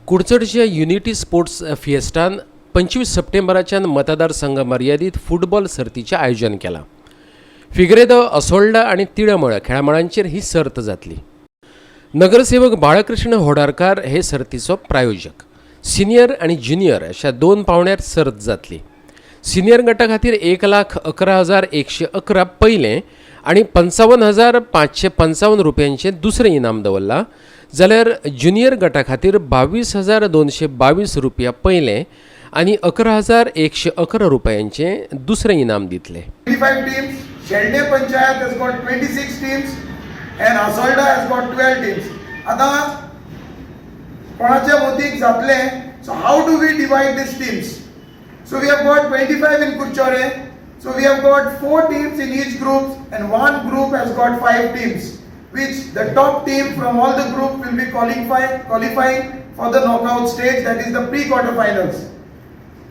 कुडचडच्या unity sports फिएस्टान 25 सप्टेंबराच्यान मतदारसंघ मर्यादीत football सर्तीचें आयोजन केलां. फिगरेदो, असोल्डा आनी तिळमळ खेळामळांचेर ही सर्त जातली. नगरसेवक बाळकृष्ण होडारकार हे सर्तीचो प्रायोजक. सिनियर आनी ज्युनियर अशा दोन पावंड्यार सर्त जातली. सिनियर गटा खातीर 1,11,111 पयलें आनी 55,555 रुपयांचें दुसरें इनाम दवरलां, जाल्यार ज्युनियर गटा खातीर 22,222 रुपया पयलें आनी 11,111 रुपयांचें दुसरें इनाम दितले. 25 teams, Shelde Panchayat has got 26 teams and Asolda has got 12 teams. आता कोणाच्या मतीक जातलें, so how do we divide these teams? So we have got 25 in Curchorem. So we have got four teams in each group and one group has got five teams, which the top team from all the group will be qualifying for the knockout stage, that is the pre-quarterfinals.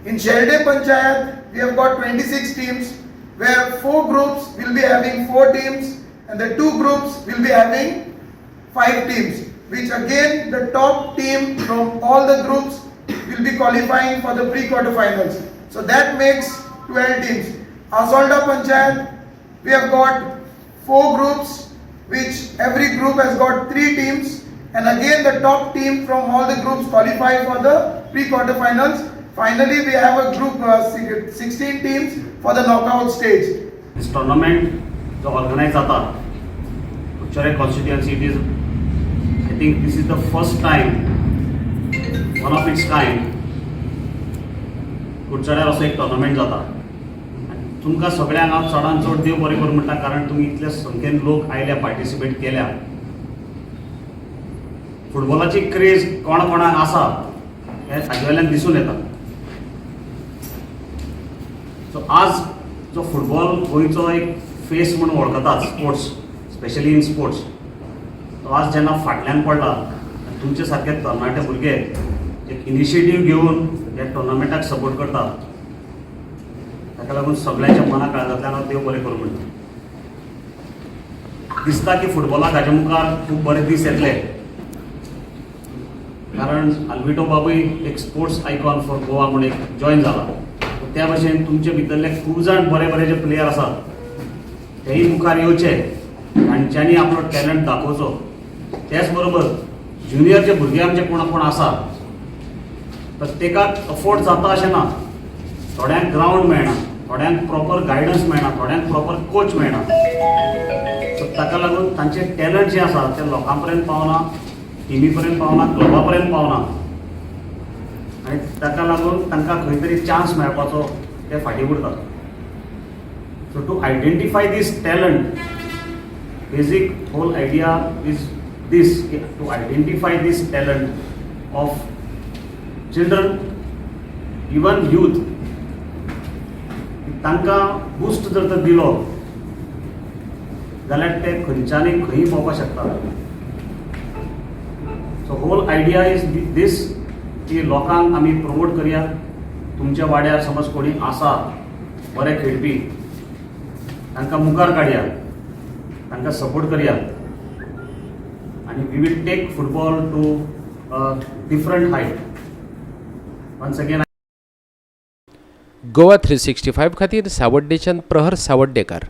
In Shelde Panchayat, we have got 26 teams, where four groups will be having four teams and the two groups will be having five teams, which again the top team from all the groups will be qualifying for the pre-quarterfinals. So that makes 12 teams. Asolda Panchayat, we have got four groups, which every group has got three teams, and again the top team from all the groups qualify for the pre-quarterfinals. Finally, we have a group 16 teams for the knockout stage. This tournament जो organise जाता कुडचडे constituency, it is, I think, this is the first time, one of its kind, कुडचड्यार असो एक tournament जाता. आनी तुमकां सगळ्यांक हांव चडान चड देव बरें करूं म्हणटा, कारण तुमी इतल्या संख्येन लोक आयल्या, पार्टिसिपेट केल्या. फुटबॉलाची क्रेज कोण कोणाक आसा हें हाजे वयल्यान दिसून येता. सो आज जो फुटबॉल गोंयचो एक फेस म्हणून वळखतात, स्पोर्ट्स, स्पेशली इन स्पोर्ट्स, तो आज जेन्ना फाटल्यान पडला आनी तुमचे सारके तरणाटे भुरगे एक इनिशिएटीव घेवन ह्या टुर्नामेंटाक सपोर्ट करता, ताका लागून सगळ्यांच्या मना काळजांतल्यान हांव देव बरें करूं म्हणटा. दिसता की फुटबॉलाक हाज्या मुखार खूब बरे दीस येतले, कारण आल्विटो बाबूय एक स्पोर्ट्स आयकॉन फॉर गोवा म्हूण एक जॉयन जाला. त्या भशेन तुमचे भितरले खूब जाण बरे बरे जे प्लेयर आसात, तेय मुखार येवचे, तांच्यांनी आपलो टॅलंट दाखोवचो. त्याच बरोबर ज्युनियर जे भुरगे आमचे कोण कोण आसा, प्रत्येकाक अफोर्ड जाता अशें ना. थोड्यांक ग्रावंड मेळना, थोड्यांक प्रॉपर गायडन्स मेळना, थोड्यांक प्रॉपर कोच मेळना. सो ताका लागून तांचे टॅलंट जे आसा ते लोकां पर्यंत पावना, टिमी पर्यंत पावना, क्लबा पर्यंत पावना आनी ताका लागून तांकां खंय तरी चान्स मेळपाचो ते फाटीं उरतात. So to identify this talent, basic whole idea is this, to identify this talent of children, even youth. तांकां बुस्ट जर तर दिलो जाल्यार ते खंयच्यानय खंयी पावपाक शकता. So whole idea is this की लोकांक आमी प्रमोट करया. तुमच्या वाड्यार समज कोणी आसा बरे खेळपी, तांकां मुखार काडया, तांकां सपोर्ट करया आनी we will take football to different height once again. Goa 365 खातीर सावड्डेच्यान प्रहर सावड्डेकार.